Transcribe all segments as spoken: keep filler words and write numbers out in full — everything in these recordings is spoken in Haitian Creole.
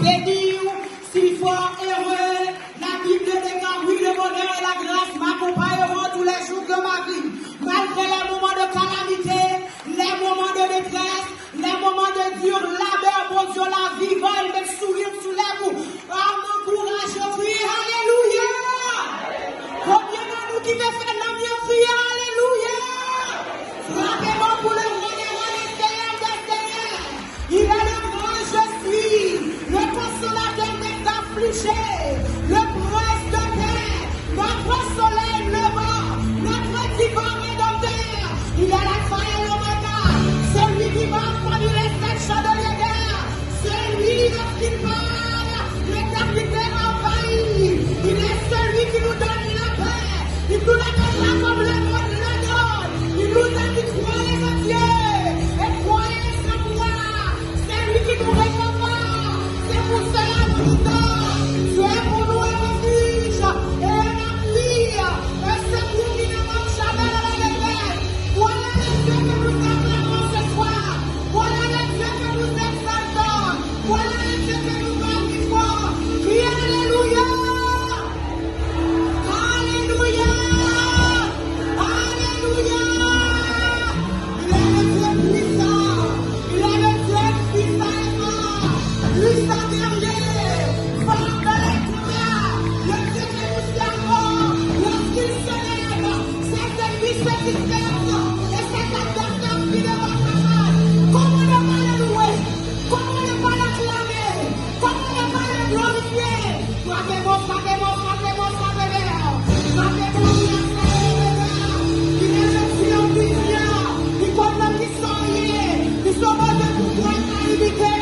Béni, si fort, heureux, la Bible déclare, oui, le bonheur et la grâce m'accompagneront tous les jours de ma vie. Malgré les moments de calamité, les moments de détresse, les moments de dur labeur, Bondye la vivan, li met souri sou lèv ou. Ann ankouraje, kriye alelouya! Konbyen nan nou ki te fè nanm yo kriye alelouya? Frape men w pou le roi des rois, le Seigneur des seigneurs. Il est le grand je suis, le consolateur des affligés, le prince de paix, notre soleil levant, notre divin rédempteur. Il est l'alpha et l'oméga, celui qui marche parmi les sept chandeliers d'air, celui lorsqu'il parle, l'éternité envahit. Il est celui qui nous donne la paix. Il nous la donne pas comme le monde la donne. Il nous a dit, croyez en Dieu et croyez en moi. C'est lui qui nous réconfort. C'est pour cela nous disons, tu es pour nous un refuge et un appui, un secours qui ne manque jamais dans la détresse. Voilà le Dieu que nous acclamons ce soir. Voilà le Dieu que nous exaltons. Voilà le Dieu que nous glorifions. Crie Alléluia! Alléluia! Alléluia! Il est le Dieu puissant. Il est le Dieu puissant et fort. Lui sans guerrier, fort dans les combats. Le Dieu que nous servons, lorsqu'il se lève, ses ennemis se dispersent et ses adversaires fuient devant sa face. Kòman ne pas le louer? Kòman ne pas l'acclamer? Kòman ne pas le glorifier? Frape men w, frape men w, frape men w, frape men w. Frape men w, frape men w. Il est le Dieu puissant. Li konn nan ki sa w ye. Li se Bondye pou tout kalite.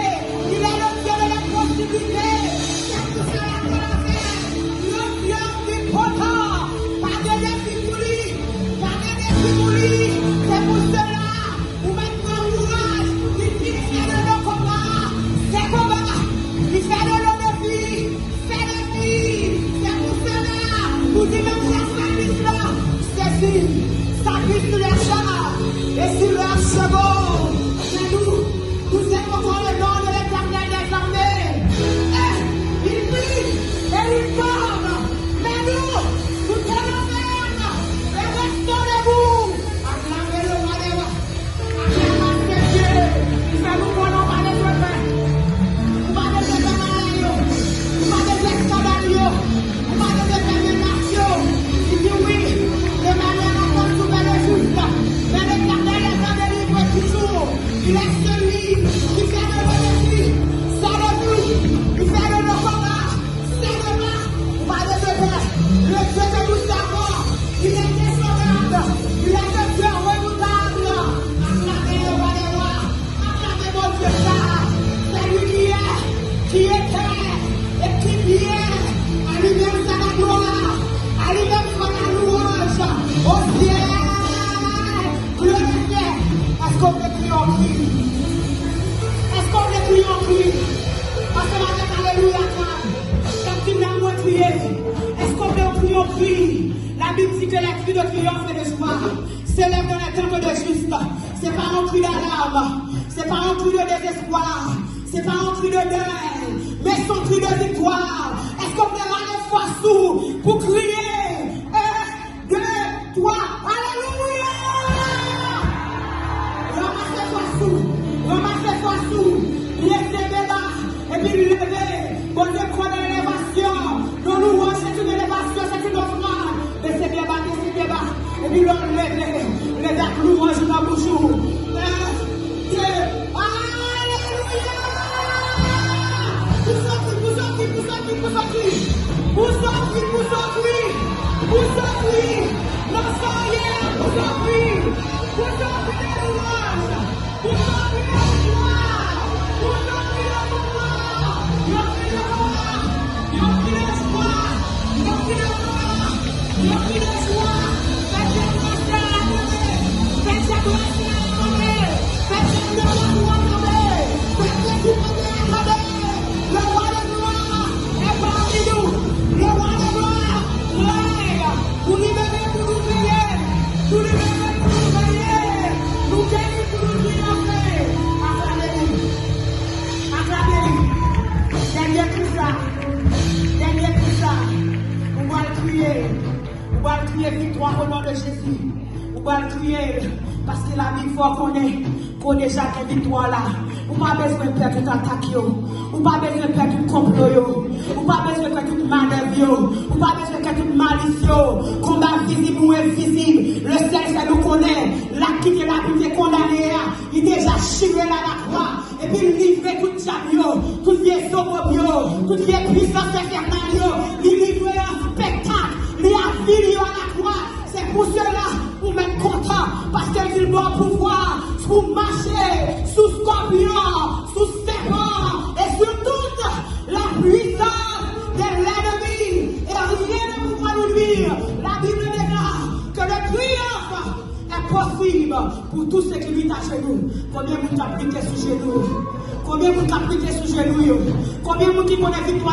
Il est le Dieu de l'impossibilité. C'est pour cela que la paix, le Dieu omnipotent, pa gen defi pou li. Pa gen defi pou li. C'est pour cela ou mèt pran kouraj, li di, fè de nou konba, fè konba, li fè de nou defi, fè defi. C'est pour cela, nou di menm jan salmis la, sezi, salmis sou lè cha, e sou lè cheval, c'est nous, nous invokons le nom de l'Éternel des armées, et il plie, et il calme, mais nous, nous tenons ferme, et restons debout, acclamez le roi des rois. Aklamasyon Dye ki fè nou konnen w pa bezwen pè. Ou pa bezwen pè malè yo. Ou pa bezwen eskandal yo. Ou pa bezwen pè menas yo. Li di wi, le malheur retombe sur le juste, mais l'Éternel les a délivrés toujours. Il est celui qui fait de nos défis, c'est de nous, qui fait de nos combats. Sèlman, ou pa bezwen pè. Le Dieu que nous servons, il est indomptable. Il est un Dieu redoutable. Acclamez le roi des rois. Acclamez Bondye sa. C'est lui qui est, qui était et qui vient. À lui-même soit la gloire. À lui-même soit la louange. Au ciel. Glorifye. Èske w vle kriye yon kri? Èske w vle kriye yon kri? Pase m avèk alelouya sa. K ap di, "Nanm mwen kriye." Èske w vle w kriye yon kri? Labib di ke les cris de triomphe et de joie s'élèvent dans les tentes des justes. Se pa yon kri d'alarme. Se pa yon kri de dezespwa. Se pa yon kri de dèy. Men se yon kri de viktwa. Èske w vle rale fòs ou pou kriye? E de twa. Alelouya! Ranmase fòs ou. Ranmase fòs ou. Leve deba. Epi leve. Bondye kwè nan elevasyon. Yon louwanj, se yon elevasyon, se yon ofrann. Bese deba, bese deba. Epi lè w leve, leve ak louwanj ou nan bouch ou. Alelouya! Pou sòti, pou sòti, pou sòti, pou sòti. Pou sòti, pou sòti. Pou sòti. Nan sa w ye a, pou sòti. Pou sòti de louwanj. Pou sòti de viktwa. Pou sòti de viktwa. Yon kri de glwa. Yon kri de jwa. Yon kri de glwa. Yon kri de jwa. Fè djab Fè djab Rasin an tonbe! Fè djab Lebannon an tonbe! Fè djab Lebannon an tonbe! Le roi de gloire est parmi nous! Le roi de gloire Papa, o non de Jezi, ou pral kriye l, paske Labib fè w konnen ke w deja gen viktwa la. Ou pa bezwen pè tout atak yo. Ou pa bezwen pè tout konplo yo. Ou pa bezwen pè tout manèv yo. Ou pa bezwen pè tout malis yo. Konba vizib ou envizib. Le syèl sèl ou konnen. Lak ki te Labib te kondane a, li deja chire l alakwa. Epi l livre tout dyab yo, tout vye zobob yo, tout vye pwisans enfènal yo. Li livre yo an spektak. Li avili yo alakwa. Se pou sela ou mèt kontan, paske l di l ba w pouvwa pou mache sou skòpyon, sou sèpan, e sou tout la puissance de l'ennemi, et rien ne pourra nous nuire. La Bible déclare que le triomphe est possible pour tous ceux qui luttent à genoux. Konbyen moun k ap lite sou jenou yo? Konbyen moun k ap lite sou jenou yo? Konbyen moun ki konnen viktwa